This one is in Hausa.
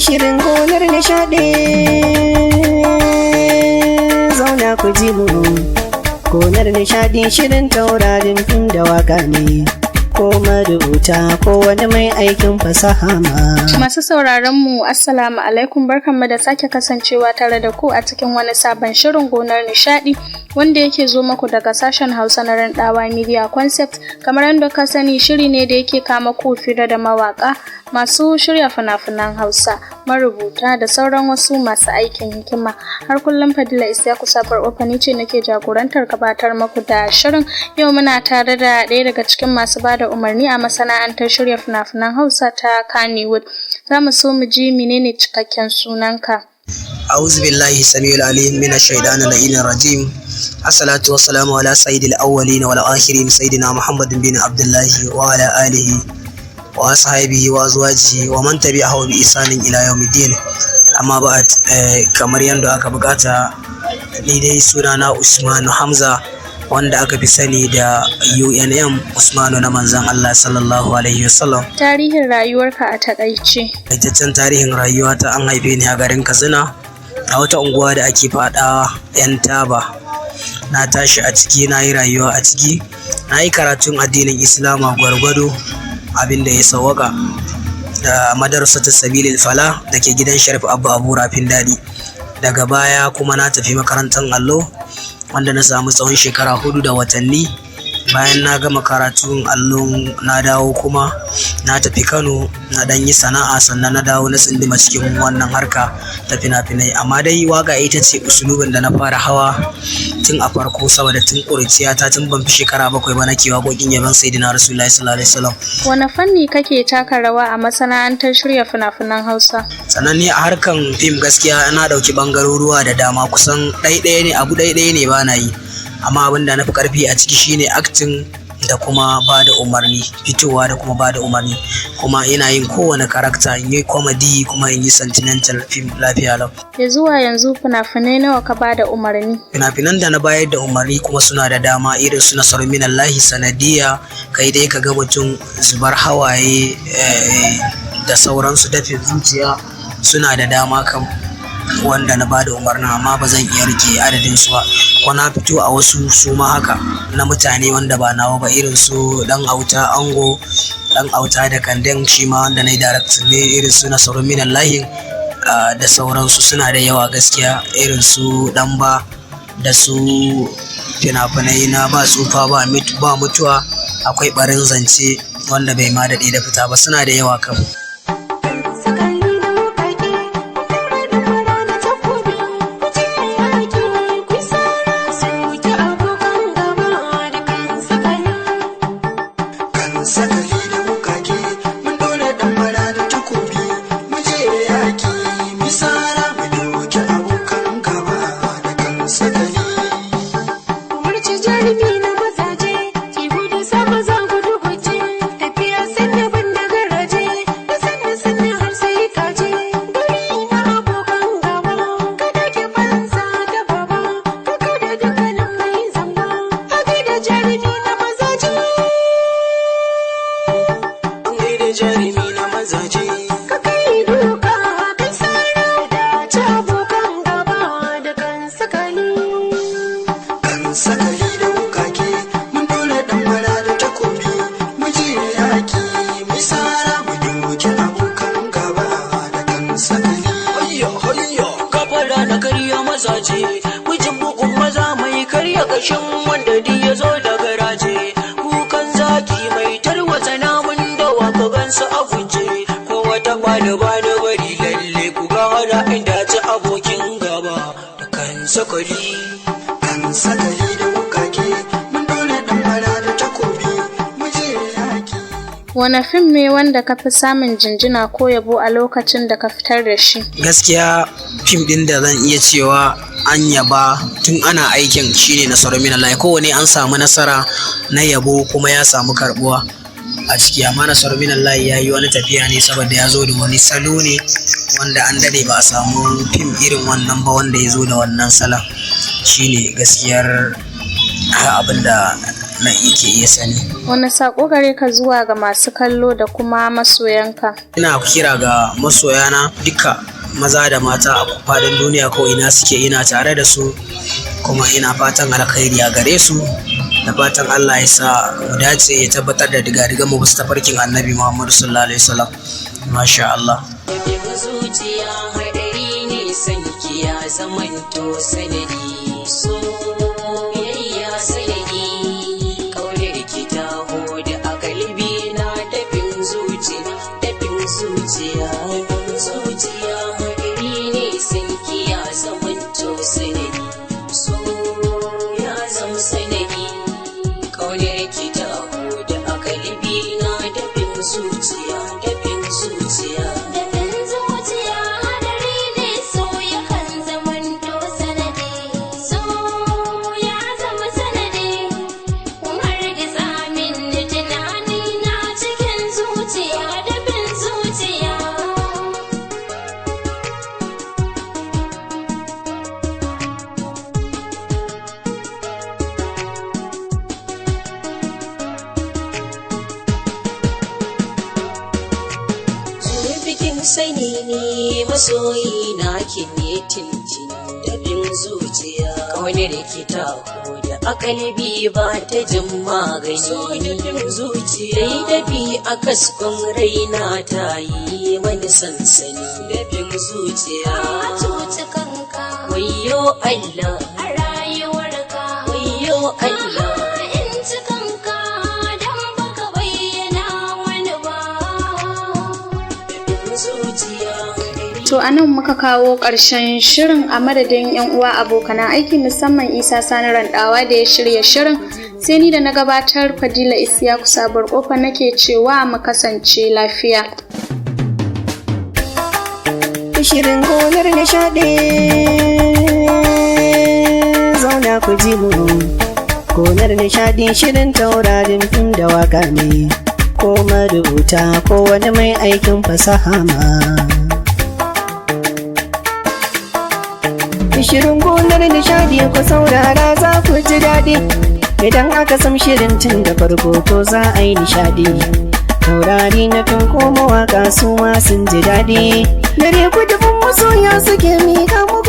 Shirin gonar nishaɗi, zauna ku ji mu. Gonar nishaɗi shirin taurarin fim da waka ne, ko marubuta ko wani mai aikin fasaha ma. Masu sauraron mu, Assalamu alaikum, barkanmu da sake kasancewa tare da ku a cikin wani sabon shirin Gonar Nishadi, wanda yake zo muku daga sashen Hausa na Randawa Media Concept. Kamar yadda ka sani, shiri ne da yake kama ku fira da mawaka, masu shirya fina-finan Hausa, marubuta da sauran wasu masu aikin hikima. Har kullum Fadila Isyaku Sabar Ofani ce nake jagorantar gabatar muku da shirin. Yau muna tare da ɗaya daga cikin masu bada umarni a masana'antar shirya fina-finan Hausa ta Kannywood. Za mu so mu ji menene cikakken sunanka. أعوذ بالله السميع العليم من الشيطان اللعين الرجيم. الصلاة والسلام على سيد الأولين والآخرين، سيدنا محمد بن عبد الله وعلى آله وأصحابه وأزواجه ومن تبعه بإحسان إلى يوم الدين. أما بعد، kamar yadda aka bukata, ni dai sunana Usmanu Hamza, wanda aka fi sani da UNM, Usmanu na manzan Allah sallallahu alaihi wasallam. Tarihin rayuwarka a takaice. Takaitaccen tarihin rayuwata, an haife ni a garin Katsina, a wata unguwa da ake faɗa 'yan taba. Na tashi a ciki, na yi rayuwa a ciki, na yi karatun addinin Islama gwargwado abin da ya sawwaka da Madarasatu Sabilil Fala da ke gidan Sharif Abba Abu Rafin Daɗi. Daga baya kuma na tafi makarantar allo, wanda na samu tsawon shekara 4 da watanni. Bayan na gama karatun allo, na dawo kuma na tafi Kano, na ɗan yi sana'a, sannan na dawo na tsinduma cikin wannan harka ta fina-finai. Amma dai waka ita ce usulubin da na fara hawa tun a farko, saboda tun ƙuruciyata, tun ban fi shekara 7 ba, nake waƙoƙin yabon Sayyidina Rasulullahi sallallahu alaihi wasallam. Wane fanni kake taka rawa a masana'antar shirya fina-finan Hausa? Sannan ni a harkan fim, gaskiya na ɗauki ɓangaroruwa da dama, kusan ɗaiɗaya ne, abu ɗaiɗaya ne ba na yi. Amma abin da na fi ƙarfi a ciki shine acting da kuma ba da umarni, fitowa da kuma ba da umarni. Kuma ina yin kowane character, in yi comedy kuma in yi sentimental film, lafiya lau. Ya zuwa yanzu, fina-finai nawa ka ba da umarni? Fina-finan da na bayar da umarni kuma suna da dama, irin su Nasaru Minallahi, Sanadiya, Kai Dai Ka Ga Mutum, Zubar Hawaye, da sauransu, Dafin Zuciya, suna da dama kam wanda na bada umarnin, amma ba zan iya rike adadin su ba. Ko na fito a wasu su ma haka na mutane wanda ba nawa ba, irin su Dan Auta Ango, Dan Auta da Kanden, shi ma wanda na yi directing ne, irin su Nasaru Minallahi da sauransu, suna da yawa gaskiya, irin su Ɗanba da su fina-finai na Ba Tsufa Ba Mutuwa, akwai Barin Zance wanda bai ma daɗe da fita ba, suna da yawa kam. Sakali da wukake, daura da fara da takobi, ku je yaƙi, ku sara soki abokan gaba da kan sakali. Kan sakali da wukake, mun dole ɗamara da takobi, mu je yaki, mu sara, mu doki abokan gaba da kan sakali. Umarci jarumi na mazaje, ki gudu sama za gudu guje, tafiya sanya ban da garaje, da sanna sanna har sai ka je. Gari na abokan gaba, ka dake fansa da baba, ka kada dukkanin mai zamba, a gaida jarumi na mazaje. An gaida jarumi na mazaje. Ka kai duka, kai sara da ci abokan gaba da kan sakali. Kan sakali da wukake, mun dole ɗamara da takobi, mu je yaki, mu sara, mu doki abokan gaba da kan sakali. Hayya hayya, kafara na karya mazaje, mijin bugun maza mai karya kashin wanda duk ya zo da garaje, kukan zaki mai tarwatsa namun dawa, ka gansu a guje, ko wata bani bani bari, lalle ku ga hana inda ci abokin gaba da kan sakali. Kan sakali da wukake, mun dole ɗamara da takobi, mu je yaki. Wane fim ne wanda ka fi samun jinjina ko yabo a lokacin da ka fitar da shi? Gaskiya fim ɗin da zan iya cewa an yaba tun ana aikin shine Nasaru Minallahi. Kowane an samu nasara na yabo kuma ya samu karbuwa a ciki, amma Nasaru Minallahi ya yi wani tafiya ne, saboda ya zo da wani salo ne wanda an dade ba a samu fim irin wannan ba wanda ya zo da wannan salon. Shine gaskiyar abin da na ke iya sani. Wani saƙo gare ka zuwa ga masu kallo da kuma masoyanka? Ina kira ga masoyana duka maza da mata a faɗin duniya ko ina suke, ina tare da su kuma ina fatan alkhairi a gare su, da fatan Allah ya sa mu dace, ya tabbatar da diga-digan mu bisa tafarkin Annabi Muhammadu sallallahu alaihi wasallam. Masha Allah. Dafin zuciya haɗari ne, sanki ya zamanto sanadi, soyayya sanadi, ƙaunar ki ta hoda a kalbi na. Dafin zuciya, dafin zuciya, dafin zuciya haɗari ne, sanki ya zamanto sanadi, so ya zama sanadi, ƙaunar ki ta hoda a kalbi na. Dafin zuciya, dafin zuciya. Dafin zuciya hadari ne, so yakan zamanto sanadi, so ya zama sanadi, kun hargitsa min tunani na cikin zuciya, dafin zuciya. Bikin sani ne masoyi na ki ne tintin, dafin zuciya kaunar ki ta da akalbi ba ta jin magani, so dafin zuciya dai dafi a kaskon raina ta yi mani sansani, dafin zuciya. Ka cuci kanka Wayyo Allah, a rayuwarka, wayyo Allah. In ci kanka don baka bayyana wani ba. Dafin zuciya. To a nan muka kawo ƙarshen shirin. A madadin 'yan uwa abokanan aiki, musamman Isa Sani Randawa da ya shirya shirin, sai ni da na gabatar, Fadila Isiyaku Sabuwar Kofa, nake cewa mu kasance lafiya. Shirin gonar nishaɗi, zauna ku ji mu. Gonar nishaɗi, shirin taurarin fim da waka ne, ko marubuta ko wani mai aikin fasaha ma. Shirin gonar nishaɗi ku saurara, za ku ji daɗi. Idan aka sam shirin tun da farko, to za a yi nishaɗi. Taurari na kan koma waka, su ma sun ji daɗi. Dare ku dubin masoya suke miƙa muku.